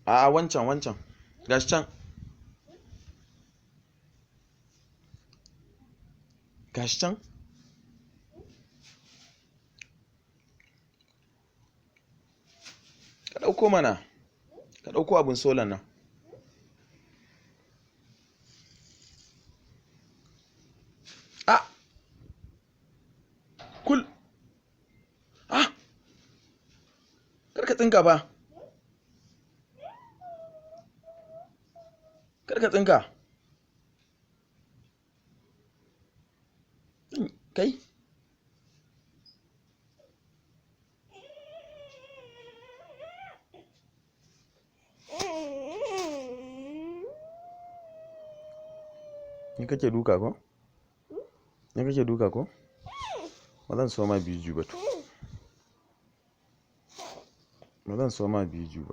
A'a, wancan wancan. Gashi can. Gashi can. Ka ɗauko mana. Ka ɗauko abin solan nan. Ah! Kul! Ah! Kar ka tsinka fa. Kar ka tsinka. Kai? Ni kake duka ko? Ni kake duka ko? Ba zan so ma biju ba to. Ba zan so ma biju ba.